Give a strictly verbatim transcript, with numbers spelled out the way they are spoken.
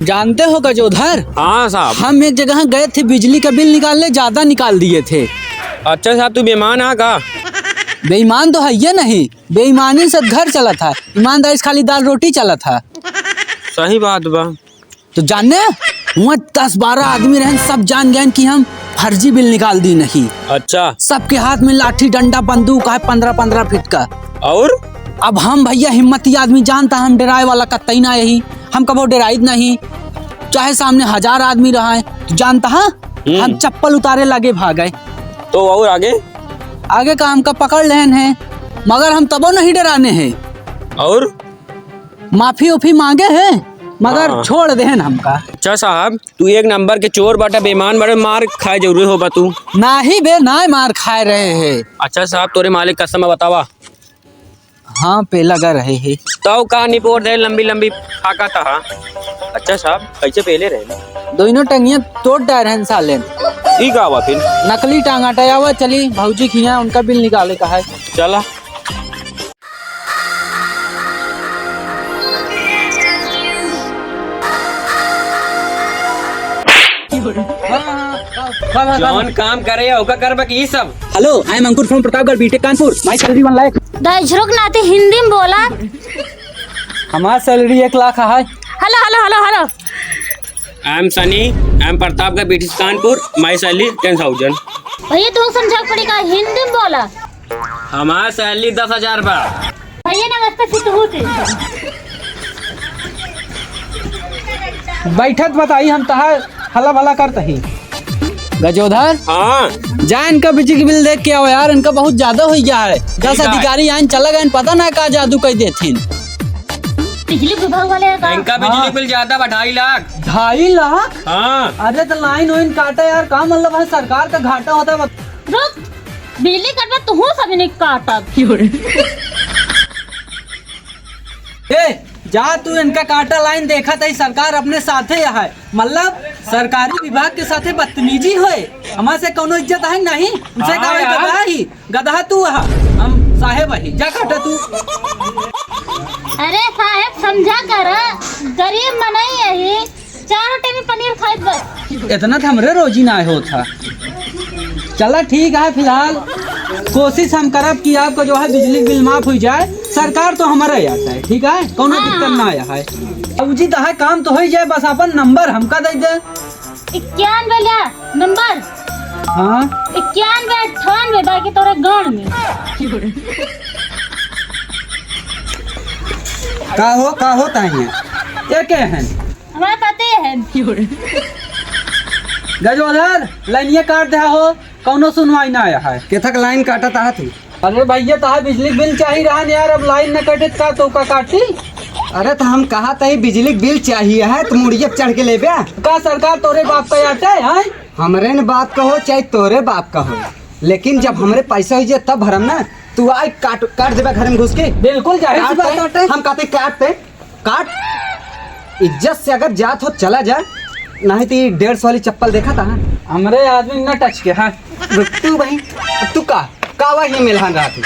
जानते हो गजोधर? हाँ साहब। हम एक जगह गए थे बिजली का बिल निकालने, ज्यादा निकाल दिए थे। अच्छा साहब, तू बेईमान आ का? बेईमान तो है ये नहीं, बेईमानी से घर चला था, ईमानदारी से खाली दाल रोटी चला था। सही बात बा। तो जाने, हुआ दस बारह आदमी रहन, सब जान गए कि हम फर्जी बिल निकाल दी नहीं। अच्छा। सबके हाथ में लाठी, डंडा, बंदूक है पन्द्रह पन्द्रह फीट का। और? अब हम भैया हिम्मती आदमी, जानता हम डेराए वाला कतई ना यही, हम कबो डेराइत नहीं, चाहे सामने हजार आदमी रहा है, तो जानता है, हम्म। हम चप्पल उतारे लगे भागे। तो और आगे? आगे का हमका पकड़ लेन है, मगर हम तबो नहीं डेराने हैं। और? माफी उफी मांगे हैं, मगर हाँ। छोड़ देहन हमका। अच्छा साहब, तू एक नंबर के चोर बाटा, बेईमान बाटा, मार खाए जरूरी होबा तू। नाही बे, ना मार खाए रहे हैं। अच्छा साहब, तोरे मालिक कसम बतावा। हाँ, पे लगा रहे हैं। तो का निपोर दे लंबी लंबी फाका तहा। अच्छा साहब, कैसे पहले रहे? दोनों टंगिया तोड़ डार हैं साले। ई का हुआ फिर? नकली टांगा टयावा चली, भौजी खिया उनका बिल निकाले का है। चला। जौन काम करे है, ओका करबा कि ई सब? Hello, I am Ankur from Pratapgarh B Tech Kanpur. My salary one lakh. दहिजरू के नाती हिंदी में बोला। हमार salary एक लाख है। Hello, hello, hello, hello. I am Sunny, I am Pratapgarh B Tech Kanpur. My salary ten thousand. भैया, तू समझा पड़ेगा, हिंदी में बोला। हमार salary दस हजार बा। भैया नमस्ते, फिर तू से। बैठत बताई, हम तहार हला भला करत ही। गजोधर, हाँ। जा इनका बिजली बिल देख के आओ यार, इनका बहुत ज्यादा हो गया है। दस ठीक है। अधिकारी आइन चला गए, पता ना का जादू कर देथिन। बिजली विभाग वाले का? इनका बिजली हाँ। बिल ज्यादा बा, ढाई लाख। ढाई लाख? हाँ। अरे तो लाइन वाइन काटा यार, का मतलब है, सरकार का घाटा होता है। रुक, बिजली कटबा तुहू सब नहीं काटब। ए, जा तू इनका काटा लाइन, देखा तई सरकार अपने साथे है, मतलब सरकारी विभाग के साथे बदतमीजी होए, हमार से कौनो इज्जत है नहीं, उसे हाँ का यार। गधा ही, गधा तू है, हम साहेब ही, जा काटा तू। अरे साहेब समझा कर, गरीब मनई यही, चारों टाइम पनीर खाई बस। इतना तो हमरे रोजी ना होत है। चला ठीक है, फिलहाल कोशिश हम करब कि आपका जो है बिजली बिल माफ हो जाए। सरकार तो हमारा ही आता है, ठीक है, कौनो हाँ। दिक्कत ना आया है। अब जी तहार काम तो हो ही जाए, बस अपन नंबर हमका दे दे। इक्यानवे लिया नंबर। हाँ। इक्यानवे अट्ठानवे बाकी तोरे गांड में। का हो, का होता है ये? ये के हैं? हमारे पति है। गजोधर, लाइनिया काट दे हो, कौनो सुनवाई ना आया है। केथक लाइन काटत आहा तू? अरे भैया, तहार बिजली बिल चाही रहा न यार, अब लाइन न कटे का तो का काटी? अरे तो हम कहा तही बिजली बिल चाहिए है, तो मुड़िया पे चढ़ के लेबे? का सरकार तोरे बाप का आटे है? हमरे न बाप का हो चाहे तोरे बाप का हो, लेकिन जब हमरे पैसा हो जाए तब भरम ना। तू आई काट, काट देबे घर में घुस के। बिल्कुल जाहिर सी काट बात दे, आटे। हम कहते काट दे। काट। इज्जत से अगर जात हो चला जा, नहीं तो ये डेढ़ सौ वाली चप्पल देखा था। हमरे आदमी ना टच के, हाँ। तू भाई, तू का, का वही मिलहान रहा तू?